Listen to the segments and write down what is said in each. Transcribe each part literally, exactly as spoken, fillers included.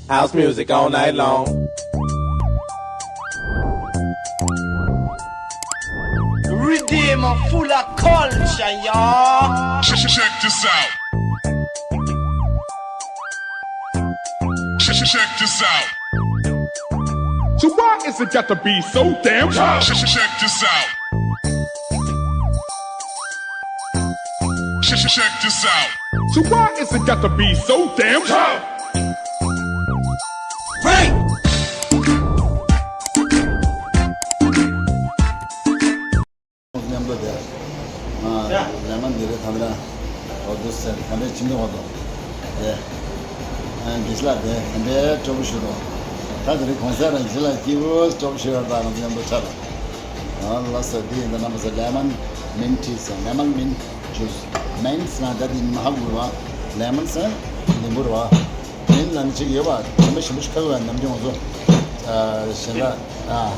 House music all night long. Redeem full of culture, y'all. Check, check this out. Check, check, check this out. So why is it got to be so damn tough? Check, check, check this out. Check, check, check this out. So why is it got to be so damn tough? Break! མཉམ་དུ་བསྡད། ཨ། ལས་མ་འདི་རེད་ད་ལྟ། འོ་འདུག་ཟེར་ག་འདྲས་ཕྱིན་འདུག་འོ་འདུག་དེ། ཨ། དགེ་བཤེས་ལགས་དེ་ག་འདྲས་སྤྲོ་པོ་ཞུ་འདུག་ད་དེ་རིང་གུང་སེང་རང་དགེ་བཤེས་ལགས་སྐྱིད་པོ་སྤྲོ་པོ་ཞུ་ཡོད་ད་ང་ཚོ་མཉམ་དུ་ཆགས་ལ། ཨ་ལགས་སོ། འདི་ཡིན་ད་རྣམ་པ་ཚོ་ལེ་མོན་མིན་ཊི་ཟེར། ལེ་མོན་མིན་ཊི་ཇུས། མིན་ཊི་ཟེར་ན་ད་འདི་ཉི་མ་ཧ་གོ་བ། ལེ་མོན་ཟེར་ན་ལིམ་བུ་རེད་བ། མིན་ལབ་ནི་གཅིག་ཡོད་པ། ཉི་མ་ཞིམ་པོ་ཞིག་ཁ་བའི་ནམ་རྒྱུན་ང་ཚོ། ཨ། གཞན་དག་ཨ།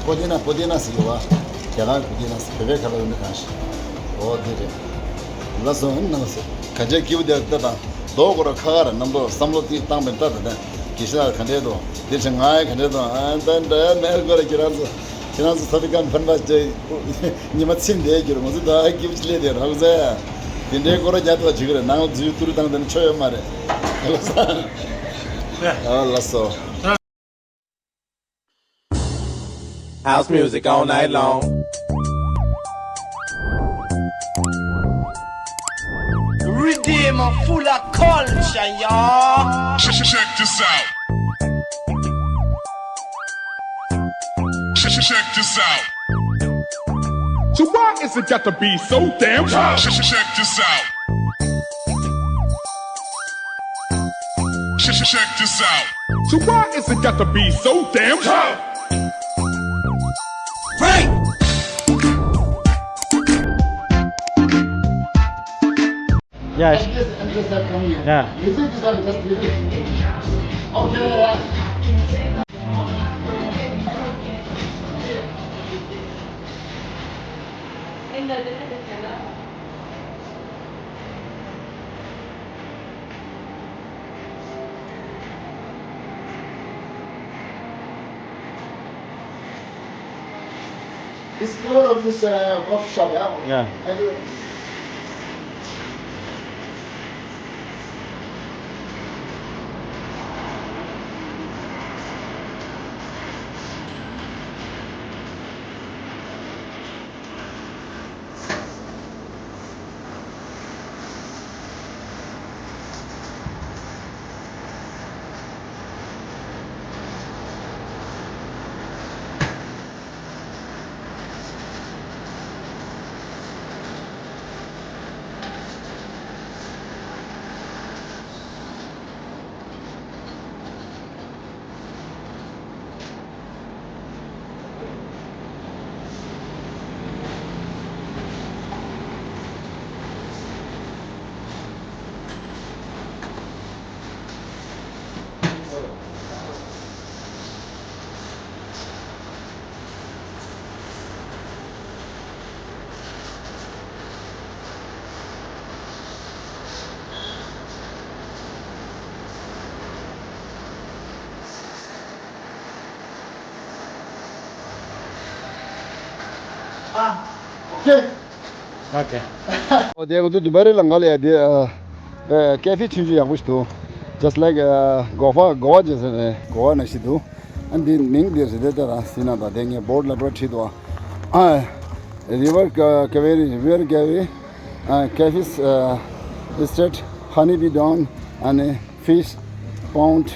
པོ་ཏི་ན། པོ་ཏི་ན་ཟེར་གྱི་ཡོད་པ། རྒྱ་གར་པོ་ཏི་ན་ཟེར། བོད་པའི་ཁ་ལ་ཡོད་ན་གང་ཞིག་འོ་དེ་རེད། ལགས་སོ། ཨ་ནི་ན་ཟེར་ག་འདྲས་སྐྱིད་པོ་དེ་ལྟ་དང་། རྡོ་སྐོར་ཁ་ཁ་ར་རྣམ་རྟོག་བསམ་བློ་དེ་བཏང་པའི་ལྟ་དང་། དེ་དགེ་བཤེས་ལགས་ག་འདྲས་འདུག་འདིར་ཆ་ང་ཡ་ག་འདྲས་འདུག་ཨ། ད་འདྲ་མེད་སྐོར་ཁྱེད་རང་ཚོ། ཁྱེད་རང་ཚོ་ས་དེ་ཀམ་ཕན་པ་ཅེ་ཉི་མ་ཚིམ་བསྡད་རྒྱུར་ང་ཚོ་ད་སྐྱིད་པོ་ཅིག་སླེབས་བསྡད་རག་ཟེར། དེ་འདྲའི་སྐོར་རྒྱག་ཐུབ་པ་བྱེད་ཀྱི་རེད། ནང་འཛུལ་ཏུ་རུ་བཏང་དེ་ནི་ཆོ་ཡོད་མ་རེད། ལགས་སོ། ཨ། ལགས་སོ། House music all night long. Redeem full of culture, y'all. Check, check, check this out. Check, check, check this out. So why is it got to be so damn tough? Check, check, check this out. Check, check, check this out. So why is it got to be so damn tough? Break! Yes. Yeah. It's part of this uh, coffee shop, yeah? Yeah. I do. ཨ། ཨོ་ཁེ། ཨོ་ཁེ། ཨོ་དེ་ང་ཚོ་དུ་བ་རི་ལ་ང་ལ་ཡ་དེ་ཨ་ཨ་ཀེ་ཧྥེ་ཆུང་ཆུང་ཡག་པོ་ཞིག་འདུག Just like ཨ་གོ་བ་གོ་བ་ཅེས་ཟེར་ནས་གོ་བ་ནང་བཞིན་འདུག་ཨ་འདི་མིང་དེ་རེད་དེ་ལྟ་ར་སྲིད་ན་ད་དེ་ངས་བོར་ལ་བོར་བྲིས་འདུག་ཨ། River Ca- Kaveri, River Kaveri, uh, Cafe's uh, Estate, Honeybee Down, and uh, Fish Pond,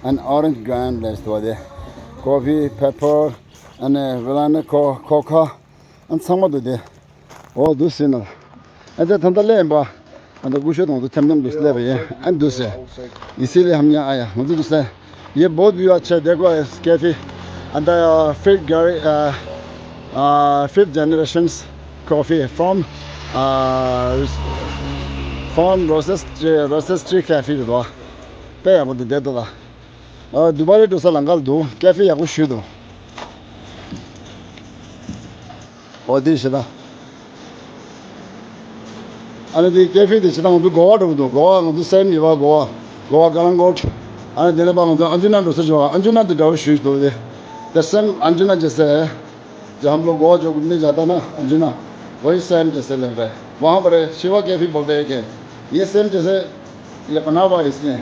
and Orange Ground ལབ་འདུག་དེ། Coffee, pepper, and uh, Velana co- coca, and ཚང་མ་འདུག་དེ། འོ་འདུག་ཟེར་ན། ཨ་ཅག་ད་ལྟ་སླེབས་ཡིན་པ། ཨ་ད་སྐུ་ཞབས་དང་དུ་འཐེམ་འཐེམ་དུ་སླེབས་པ་ཡིན། ཨ་འདུག་ཟེར། ཡི་སི་ལི་ཧམ་ཉ་ཨ་ཡ་ང་ཚོ་འདུག་ཟེར། ये बहुत भी अच्छा है, देखो इस कैफे अंदर, uh, fifth gallery, uh, uh, fifth generations coffee from, uh, from Roses, Roses Tree Cafe དུ་དོ། དཔེ་ཡག་པོ་འདུག་བསྡད་འདུག་ལ། ཨ་དུ་བ་རི་འགྲོ་ས་ལམ་ཁ་ལ་འདུག་ཀེ་ཧྥེ་ཡག་པོ་ཞིག་འདུག་ཨོ་དེ་ཞེ་ད། ཨ་ནི་དེ་ཀེ་ཧྥེ་དེ་ཞེ་ད་ང་ཚོ་གོ་བ་འགྲོ་གི་འདུག་གོ་བ་ང་ཚོ་སེམས་ཡོད་པ་གོ་བ། གོ་བ་ག་རང་གོ། ཨ་ནི་དེ་ནས་པ་ང་ཚོ་ཨན་ཇུ་ན་འགྲོ་ས་བྱུང་བ། ཨན་ཇུ་ན་དེ་འདྲ་བོ་ཞུས་འདུག་སྟེ། དེ་སེམ་ཨན་ཇུ་ན་ཅེ་སེ། जो हम लोग गोवा जो घूमने जाता ना, अंजुना, वही सेम जैसे लग रहा है। वहाँ पर है शिवा कैफे बोलते हैं कि ये सेम जैसे ये बना हुआ है इसने।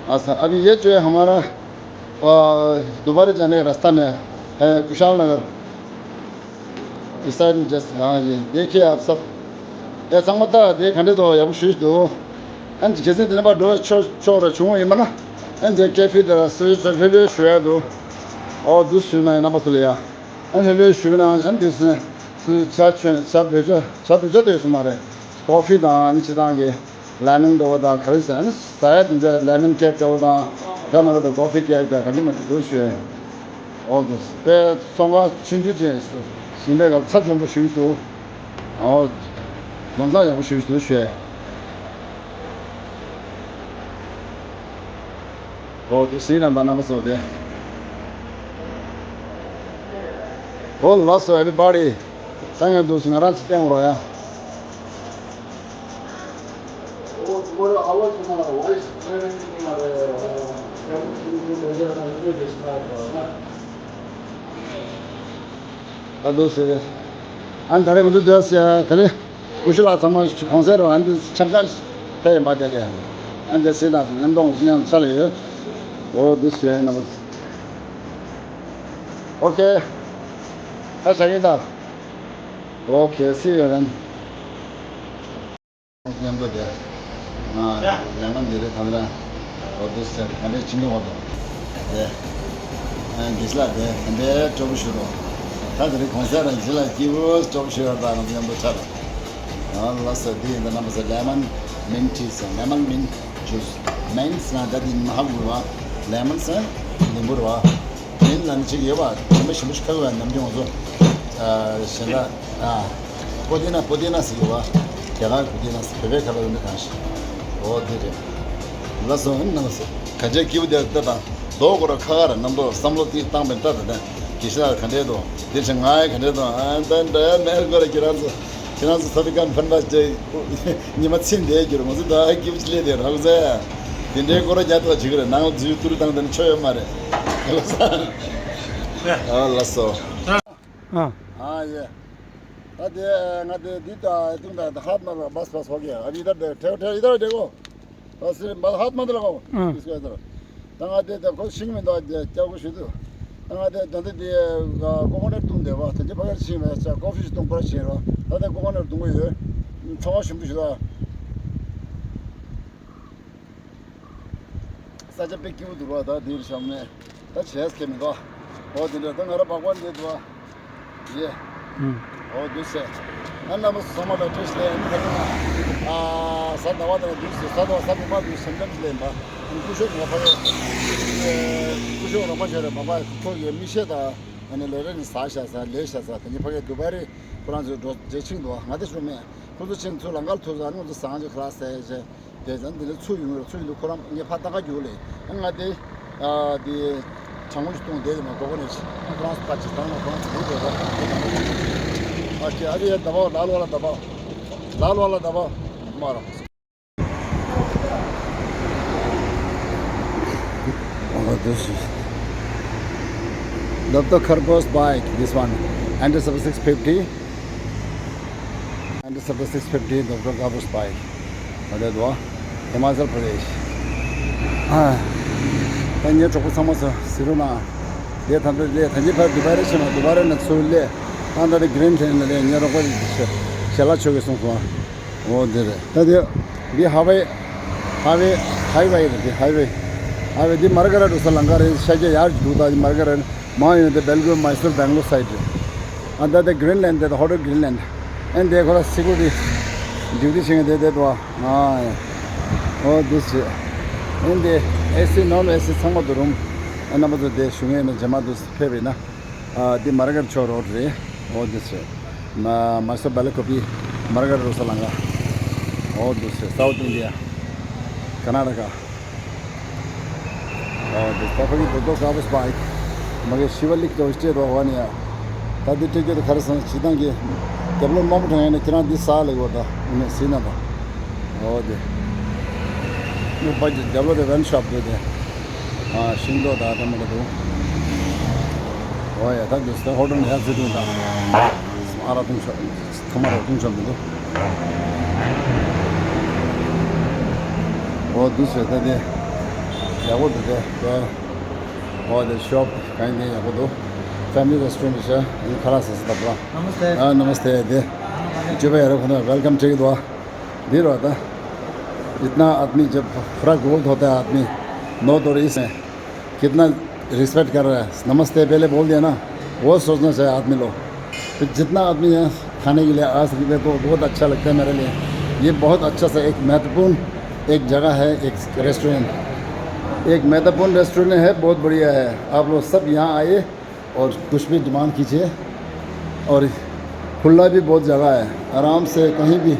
अच्छा, अभी ये जो है हमारा, अ, दोबारा जाने का रास्ता में है, कुशाल नगर। इस साइड में जैसे, हाँ, ये देखिए आप सब। ये संगत था, देख, खंडे तो, ये कुछ तो। अन जैसे दिन बाद दो छो-, छोड़ रहे, छुओ, ये मना। अन जे कैफे दे, सो, सो, फिर भी शुरू दो। और दूसरी ना, ना बस लिया। ཨ་ནི་ལོས་ཞུས་ན་ཨ་ནི་དེ་སུ་ས་ཆེན་ས་བེ་ཅོ་ས་བེ་ཅོ་དེ་སུ་མ་རེད། ཀོ་ཧྥི་དང་ཨ་ནི་ཅི་དང་གི་ལེ་མོན་འདྲ་བོ་དང་ག་རེ་ཟེར། ཨ་ནི་ཟ་ཡ་དེ་འདྲ་ལེ་མོན་ཀེག་འདྲ་བོ་དང་ད་ནང་དུ་ཀོ་ཧྥི་ཀེག་དང་ག་རེ་མ་དེ་ཚོ་ཞུས། ཨོ་དེ་དཔེ་ཚོང་ཁང་ཆུང་ཆུང་ཅན་ཞིང་པའི་སྐབས་ཚ་ཆེན་པོ་ཞུས་འདུག་ཨོ་ལོ་ཙཱ་ཡག་པོ་ཞུས་འདུག་ཞུས། Oh, you see them, the numbers over there. Oh, lots of everybody. Thank you, those ང་རང་ཚོ་བསྟན་རོགས་ཡ། ད་དུང་ཟེར། ཨ་ནི་ད་རེས་ང་ཚོ་སྡོད་ས་ད་རེས་ཀུ་ཤུ་ལགས་ཚང་མ་གོང་གསལ་རོ། ཨ་ནི་འདི་ཆབ་ཆ་ཕེ་ཡིན་པ་དེ་ལས། ཨ་ནི་འདི་སེ་ན་མཉམ་དུ་མཉམ་ས་ལ་ཡོད། འོ་འདི་ཟེར་ན། ཨོ་ཁེ། ད་བྱ་ཡིན་ད། ཨོ་ཁེ། See you then. མཉམ་དུ་དེ། ང་ལས་ཀ་འདི་རེད་ད་ལྟ། འོ་དེ་ཟེར་ག་འདྲས་ཕྱིན་འགྲོ་བ་དང་། དེ། ཨ་འདི་ལ་དེ་ག་འདྲས་སྤྲོ་པོ་ཞུ་རོགས། ད་དེ་རིང་གོང་གསལ་རང་འདི་ལ་སྐྱིད་པོ་སྤྲོ་པོ་ཞུ་རོགས། ད་ང་ཚོ་མཉམ་དུ་ཆ་རོགས། ཨ་ལ་ས་དེ་ཡིན་ད་རྣམ་པ་ཚོ་ལེ་མོན་མིན་ཊི་ཟེར། ལེ་མོན་མིན་ཊི་ཇུས། མིན་ཊི་ཟེར་ན་ད་དེ་མ་ཧ་གོ་བ། ལེ་མོན་ཟེར་ན་ལིམ་བུ་རེད་བ། མིན་ལབ་ནི་གཅིག་ཡོད་པ། ཞིམ་པོ་ཞིམ་པོ་ཞིག་ཁ་གོ་བ། ནམ་རྒྱུན་ང་ཚོ་ཨ་གཞན་དག་ཨ་པོ་ཏི་ན་པོ་ཏི་ན་ཟེར་གྱི་ཡོད་པ། རྒྱ་གར་པོ་ཏི་ན་ཟེར། བོད་པའི་ཁ་ལ་ཡོད་ནི་གང་ཞིག་འོ་དེ་རེད། ལགས་སོ། ཨ་ནི་ག་འདྲས་སྐྱིད་པོ་དེ་ལྟ་དང་། རྡོ་སྐོར་ཁ་ཁ་ར་རྣམ་རྟོག་བསམ་བློ་ཏིག་བཏང་པའི་ལྟ་དང་། དགེ་བཤེས་ལགས་ག་འདྲས་འདུག་དེ་བཞིན་ང་ཡང་ག་འདྲས་འདུག་ཨ་ད་འདྲ་མེད་སྐོར་ཁྱེད་རང་ཚོ། ཁྱེད་རང་ཚོ་ས་དེ་ཀམ་ཕན་པ་ཅེ། ཉི་མ་ཚིག་འདས་རྒྱུར་ང་ཚོ་ད་སྐྱིད་པོ་ཅིག་སླེབས་དེ་རག་ཟེ། དེ་འདྲའི་སྐོར་རྒྱག་ཐུབ་ཅིག་རེད། ནང་ལ་འཛུལ་ཏུ་རུ་བཏང་དེ་ནི་ཆོ་ཡོད་མ་རེད། ཨ་ལགས་སོ། ཨ་ཡེ། ད་དེ་ང་དེ་འདི་ད་ཏུང་ད་ཧ་མ་ལ་བ་སི་བ་སི་ཧོ་གེ། ཨ་ནི་ད་དེ་ཐེའོ་ཐེའོ་ཡི་ད་དེ་གོ། ཨ་སི་མ་ཧ་མ་དེ་ལ་གོ། ཨ། ཨིས་ཀ་དེ་ལ། ད་ང་དེ་ད་ཁོ་ཤིང་མི་འདུག་ཅ་གོ་ཞུ་དུ། ད་ང་དེ་ད་དེ་དེ་ཀོ་ཀོ་ནཊ་བཏུང་བསྡད་པ། ད་ཅི་ཕ་གར་ཤིང་མེད་ཅ་ཀོ་ཕི་ཞིག་བཏུང་པར་བྱེད་རོགས། ད་དེ་ཀོ་ཀོ་ནཊ་བཏུང་གི་ཡོད། ཚོང་བ་ཞིམ་པོ་ཞིག་ད། ས་ཆ་དཔེ་སྐྱིད་པོ་འདུག་བ། ད་འདིར་བཞག་ནས་ད་བྱས་ཁེ་མི་འདུག་འོ་དེ་འདྲ་ད་ང་ར་པགས་པ་འདི་འདུག་བ། ཡེ། ཨུམ། འོ་འདུག་ཟེར། ཨ་རྣམ་པ་ཚོ་ཚང་མ་ལ་བཀྲ་ཤིས་བདེ་ལེགས། ཨ་ནི་ད་ལྟ་ན་ཨ་གཟའ་ཟླ་བ་དང་འདུག་ཟེར། གཟའ་ཟླ་བ་གཟའ་མིག་དམར་འདུག་སེམས་ཁྲལ་ལེན་པ། ཨ་ནི་སྐུ་ཞབས་ང་ཕ་གི་སྐུ་ཞབས་རོགས་པ་བྱས་རེད། མ་པ་ཁོ་གི་མིག་ཤེལ་དང་ཨ་ནི་ལས་རེ་ནི་ཟ་བཞག་ས་ལས་བཞག་ས་དེ་ནི་ཕ་གི་དུ་བ་རེད། ཁོ་རང་ཚོའི་འགྲོ་རྗེས་ཕྱིན་འདུག་ང་དེ་ཚོ་མེད། ཁོ་ཚོ་ཕྱིན་ཚུར་ལམ་ཁར་ཐུག་ས་ནི་ང་ཚོ་ཟ་ཁང་ཅིག་ཁ་ལག་ཟས་བྱས། དེ་ཙམ་འདི་ལ་ཚུར་ཡོང་རེད། ཚུར་ཡོང་དུས་ཁོ་རང་ངས་ཕར་ལྟ་ག་རྒྱུག་ལེ། ང་དེ་ཨ་དེ་གྲང་མོ་ཞིག་བཏུང་བསྡད་དེ་མ་གོ་གོ་ནས་ཁོ་རང་ཚོ་ཕར་ཅིག་བཏང་ན་ཁོ་རང་ཚོ་འདུག་རེད་པ། ཨ་ཁེ་ཨ་རི་ཡ་ད་པ་ལ་ལ་ལ་ད་པ་ལ་ལ་ལ་ད་པ་མ་ར། Oh, this is Doctor Khargo's bike, this one, N S six fifty. And it's about six fifty, Doctor Khargo's bike. What is what? Himachal Pradesh. Ah, ད་ངའི་གྲོགས་པོ་ཚང་མ་ཚོ་གཟིགས་རོགས་གནང་། དེ་ད་ལྟ་ལས་ད་ལྟ་ཕར་དུ་བ་རེ་ཕྱིན་ན་དུ་བ་རེ་ན་ཚུར་ལས། ད་ལྟ་གི་རིན་ལྡན་ལ་ལས་ངའི་རོགས་པ་ཞལ་ལག་མཆོད་གི་སོང་སོང་། འོ་དེ་རེད། ད་དེ་འདི་ཧ་ཝེ་ཧ་ཝེ་ཧའི་ཝེ་རེད། འདི་ཧའི་ཝེ་ཧའི་ཝེ་འདི་མར་ག་ར་འགྲོ་ས་ལམ་ཁ་རེད། ཤར་རྒྱག་ཡར་འགྲོ། ད་འདི་མར་ག་ར་མང་ཡོད་དེ་སྦེལ་གོབ་མའི་སུར་སྦེང་ལོར་སའིཌ་རེད། ཨ་ད་དེ་གི་རིན་ལྡན་དེ་ཧོ་ཊེལ་གི་རིན་ལྡན། ཨན་དེ་ཁོ་ར་སི་ཀུ་རི་ཊི་ཌིའུ་ཊི་བྱེད་མཁན་དེ་དེ་འདུག་ཨ་ཨོ་དེ་ཟེར། ཨན་དེ་ཨེ་སི་ནོན་ཨེ་སི་ཚང་མ་འདུག་རུམ། ཨ་རྣམ་པ་ཚོ་དེ་ཞུ་མཁན་ཡིན་ན་རྗེས་མ་དུ་ཕེབས་པ་ཡིན་ན། ཨ་དེ་མར་ག་ར་ཕྱོགས་རོ་ཌི་རེད། ཨོ་དེ་ཟེར། མ་མ་སོ་སྦེལ་ཀོབ་མར་ག་ར་འགྲོ་ས་ལམ་ཁ། ཨོ་དེ་ཟེར། སའུ་ཐི་ཨིན་ཌི་ཡ། ཀར་ན་ཊ་ཀ། ཨོ་དེ་ད་ཕ་གི་དོ་དོ་ཀ་བོ་སི་པའི་མ་གི་ཤི་བ་ལིག་དོ་སྤྲད་དོ་ཧོ་ནི་ཡ། ད་དེ་སྤྲད་རྒྱུ་དེ་ག་རེ་སོང་། སྤྱི་བཏང་གི་རྒྱབ་ལོགས་དམའ་མོ་དྲངས་ཡ་ནི་ཁྱེད་རང་འདི་ཟ་ལེ་གོ། ད་ནི་ཟིན་ན་ད། ཨོ་དེ་ནི་པ་རྒྱབ་ལོགས་དེ་ཝེན་ཤོབ་དེ་དེ། ཨ། ཤིང་ཏོག་དང་ཏ་མ་ཏོ་འདུག་ཨོ་ཡ། ད་འདི་ས་ཧོ་ཊེལ་ནས་ཧ་ཟི་ཏུང་དང་ཨ་ར་ཏུང་ཤོ་ཐ་མ་ར་ཏུང་ཤོ་མི་འདུག་ཨོ་འདུག་ཟེར། ད་དེ་ཡག་པོ་འདུག་དེ་དེ། ཨོ་དེ་ཤོབ་གང་ཡིན་དེ་ཡག་པོ་འདུག་ཕེ་མི་ལི་རེ་སི་ཊོ་རེན་ཊི་ཤ་ཡིན་ཁ་ལག་ཟ་ས་ད་པ། नमस्ते। ཨ། नमस्ते དེ། ཅོ་བ་ཡ་ར་ཁོ་ན་welcome ཅིག་འདུག་འདི་རོ་ད། इतना आदमी जब फ्रॉक गोल धोता है आदमी, नौ दो इस में कितना रिस्पेक्ट कर रहा है। नमस्ते पहले बोल दिया ना, वो सोचना चाहिए आदमी लोग। तो जितना आदमी यहाँ खाने के लिए आ सकते हैं तो बहुत अच्छा लगता है मेरे लिए। ये बहुत अच्छा सा एक महत्वपूर्ण एक जगह है, एक रेस्टोरेंट, एक महत्वपूर्ण रेस्टोरेंट है, बहुत बढ़िया है। आप लोग सब यहाँ आइए और कुछ भी डिमांड कीजिए। और खुला भी बहुत जगह है, आराम से कहीं भी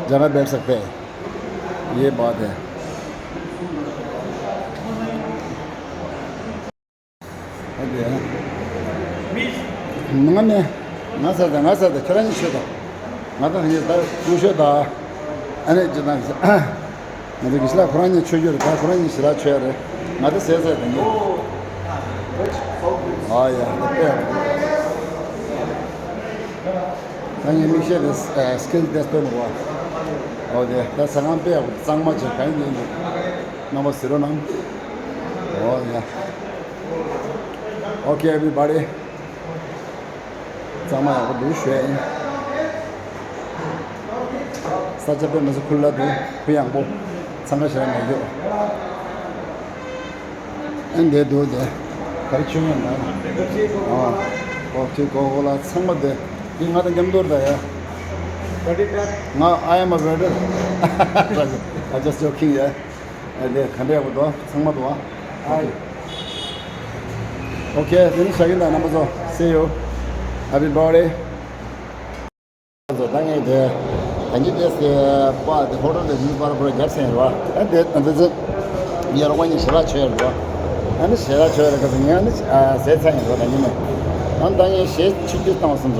जगह बैठ सकते हैं। ये बात है। ང་ནས་ང་ཟེར་ད། ང་ཟེར་ད། ཁྱེད་རང་གཉིས་ཤོད་དང་། ང་དང་ངའི་ད་ཀུ་ཤོད་ད། ཨ་ནི་ཅི་དང་། ང་ཚོ་གི་ཞི་ལ་ཁོ་རང་གཉིས་ཆོས་རྒྱུ་རེད། ད་ཁོ་རང་གཉིས་ཞི་ལ་ཆོས་རེད། ང་ད་ཟས་ཟས་དང་གཉིས། ཨ་ཡ་ད་པས། ད་ངའི་མིག་ཤེལ་དེ་སི་ཀིལ་ཏེ་སི་ཊི་ནོ་བ། ཨོ་དེ་ད་ཟ་ཁང་དཔེ་ཡག་པོ། གཙང་མ་བྱས་གང་ཡིན་ཡིན་འདུག་རྣམ་པ་གཟིགས་རོགས་གནང་། ཨོ་ཡ། Okay everybody. གཙང་མ་ཡག་པོ་འདུག་ཞུ་ཡ་ཡིན། ས་ཆ་དཔེ་མི་སྲིད་ཁུ་ལ་འདུག་ཁུ་ཡངས་པོ། འཚང་ཁ་ཞེ་དྲག་མེད་རྒྱུ། ཨ་འདས་འདུག་དེ། ག་རེ་མཆོད་ཡོང་ན། ཨ། ཀོ་ཕི་ཀོ་ཀོ་ལ་ཚང་མ་དེ། འདི་ང་དང་མཉམ་དུ་རེད་ད་ཡ། ང་I am a waiter. I just joking, yeah. ཨ་དེ་ག་འདྲ་ཡག་པོ་འདུག་ཚང་མ་འདུག་ཨ། Okay དེ་ནི་ཞག་ཡིན་ད་རྣམ་པ་ཚོ། See you everybody. ད་ངས་དེ་ད་གིན་དེ་སེ་པ་དེ་ཧོ་ཊེལ་དེ་ནི་པར་པར་རྒྱབ་སེང་རེད་བ། ཨ་དེ་ད་དེ་ཚོ་ཡ་རོགས་ཉིན་ཞེ་ལ་ཆོས་རེད་བ། ཨ་ནི་ཞེ་ལ་ཆོས་རེད་ག་ཚོད་ངས་ཨ་ནི་ཟས་ཚ་ཡིན་རོ་ད་ཉིན་མ། ཨ་ནི་ད་ངས་ཞེ་ཆུ་ཆུ་བཏང་བ་སོང་ར།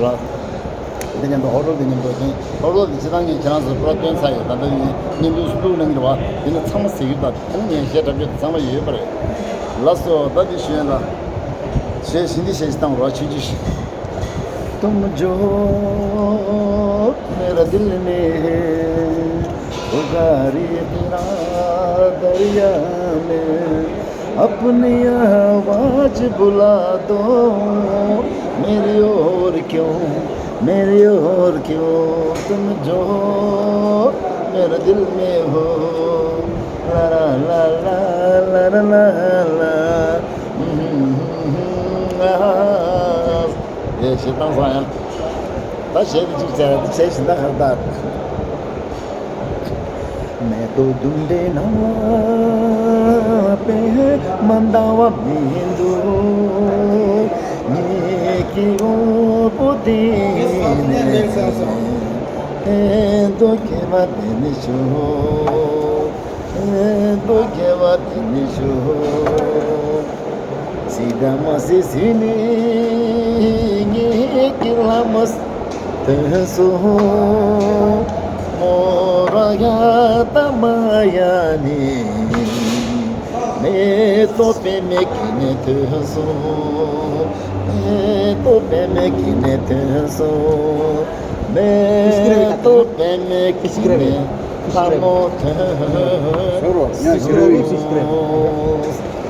དེ་ཉིན་དུ་ཧོ་ཊེལ་དེ་ཉིན་དུ་ཞིང་ཧོ་ཊེལ་དེ་ཅི་ད་ངས་ཁྱེད་རང་ཚོ་པུ་ར་སྟོན་ཚ་ཡོད། ད་ད་ཉིན་ཉིན་དུ་སུ་ལུག་ལེན་གི་རེད་བ། དེ་ནི་ཚང་མ་ཟས་རྒྱུ་ད། ཨ་ནི་ངས་ཞེ་དྲག་པོ་ཚང་མ་ཡོད་པ་རེད། ལགས་སོ། ད་འདི་ཞུ་ཡན་ལ། ཞེས་ཞིང་འདི་ཞེས་བཏང་རོགས་བྱེད་ཀྱི། तुम जो मेरा दिल में है, पुकारी तेरा दरिया में, अपनी आवाज बुला दो मेरी ओर क्यों, मेरी ओर क्यों, तुम जो मेरे दिल में हो। ला ला ला ला ला ला ला ला। ཨེ་ཞེ་སྡང་སང་ཡང་། ད་ཞེ་གཅིག་བྱས་ད་ཞེ་ཞིང་ད་ཧར་ད། मैं तो ढूंढे ना पे मंदावा बिंदु, ये की ओपुदी ने तो के बात निशो, तो के बात निशो। सीधा मसी सीने ये किला मस तसो मोरा या तमाया ने। मैं तो पे में किने तसो, मैं तो पे में किने तसो, मैं तो पे में किने तमो तसो।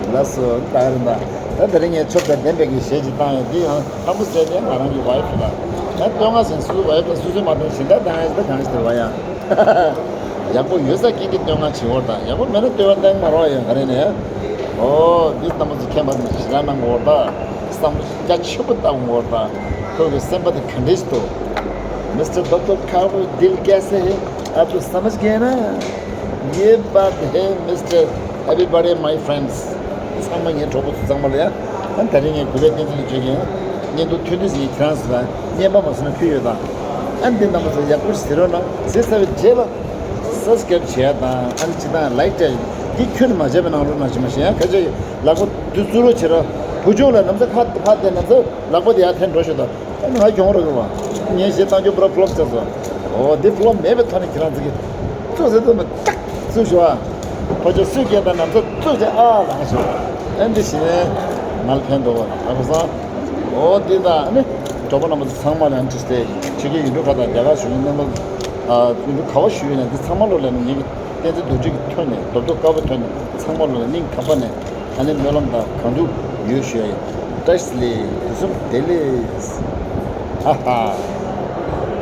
ལགས་སོ། ད་རིམ་པ། ད་དེ་རིང་ངས་ཆོབ་དང་ལྡན་པའི་གི་གཞས་ཅིག་བཏང་ཡོད། འདི་ཡང་ལྷ་མོ་ཟེར་ཏེ་ང་རང་གི་ཝའི་ཕི་ལ། ད་སྟོད་མངའ་ཟེར་སུ་ཝའི་ཕི་ལ་སུ་སུ་མ་བཏང་ཞིང་ད་བཏང་ཡ་ཞིག་ད་གང་ཞིག་དེ་བ་ཡ། ཡག་པོ་ཡོད་ས་ཀྱི་གི་སྟོད་མངའ་བྱེད་འོར་ད། ཡག་པོ་མེད་ན་སྟོད་པ་བཏང་མ་རོགས་ཡ་ག་རེ་ནས། ཨོ་འདི་ལྟ་མོ་ཚོ་མཁྱེན་པ་ཞིག་ལ་གནང་འོར་ད། བསམ་བློ་རྒྱ་ཆེན་པོ་བཏང་འོར་ད། ཁོ་གི་སེམས་པ་དེ་ག་འདྲས་ཤིག་འདུག Mister Doctor Kaur, दिल कैसे है? आपको समझ गए ना? ये बात है, Mister Everybody, my friends. ཚང་མ་ངའི་གྲོགས་པོ་ཚོ་ཚང་མ་ལ་ཡ། ཨ་ད་རིང་ངས་གུས་པའི་བསྟན་འཛིན་ལ་བརྗོད་ཀྱི་ཡིན། བརྙན་ཐུང་ཐུང་དུས་ཀྱི་ཁྱེད་རང་ཚོ་ལ་བརྙན་པ་མ་སོང་ན་ཕུལ་ཡོད་དང་། ཨ་འདི་རྣམ་པ་ཚོ་ཡག་པོ་ཞིག་གཟིགས་རོགས་གནང་། གཟིགས་ཚར་བའི་རྗེས་ལ་སབ་སི་ཀ་རེབ་བྱེད་ཡ་དང་། ཨ་ནི་ཅི་དང་ལའིག་བྱེད་ཡ། འདི་ཁྱོན་ནས་མ་བྱས་པའི་ནང་ལོགས་ནང་བྱེད་མ་ཤེས་ཡ། ཁ་ཆེ་ལག་པ་འདི་བཙུགས་རོགས་བྱེད་རོགས། བུ་ཆུང་ལ་ནམ་ཟ་ཁ་ཁ་དེ་ནམ་ཟ་ལག་པ་དེ་ཡར་འཐེན་འགྲོ་ཤོག་དང་། ཨ་ནི་ང་གྱོང་རོགས་གྱོང་བ། ངས་གཞས་བཏང་རྒྱུ་པུ་ར་ཕློབ་ཆགས་སོང་། འོ་འདི་ཕློབ་མེད་པའི་ཐོག་ནས་ཁྱེད་རང་ཚོ་གིས་བཙུགས་ཟེར་དུས་མི་ཏག་བཙུགས་ཤོག་ཨ། ཕོ་ཆོས་སུས་སྐད་བཏང་ནམ་ཟ་བཙུགས་བྱས་ཨ་ལངས་ཤོག་ཨ་འདི་བཞིན་ནས་ང་ལ་ཕན་འདོགས་པ་དང་ཨ་ཁ་སང་། འོ་འདི་དང་ཨ་ནི་གྲོགས་པོ་རྣམ་པ་ཚོ་ཚང་མ་ལ་ཨ་ནི་ཅི་སྟེ་ཆེ་གེ་ཡིན་འགྲོ་ཁ་དང་རྒྱ་གར་ཞུ་ཡིན་རྣམ་པ། ཨ་ཡིན་འགྲོ་ག་བ་ཞུ་ཡིན་ན་འདི་ཚང་མ་ལོ་ལ་ནི་ངེད་ཀྱི་བསྟན་འཛིན་རྡོ་རྗེ་གི་ཐོག་ནས་རྡོ་རྡོ་དཀར་པོའི་ཐོག་ནས་ཚང་མ་ལོ་ལ་སྙིང་ཐག་པ་ནས་ཨ་ནི་སྨོན་ལམ་དང་གང་ཐུབ་ཡོད་ཞུ་ཡ་ཡིན། བཀྲ་ཤིས་བདེ་ལེགས། དུས་གསུམ་བདེ་ལེགས། ཧ་ཧ།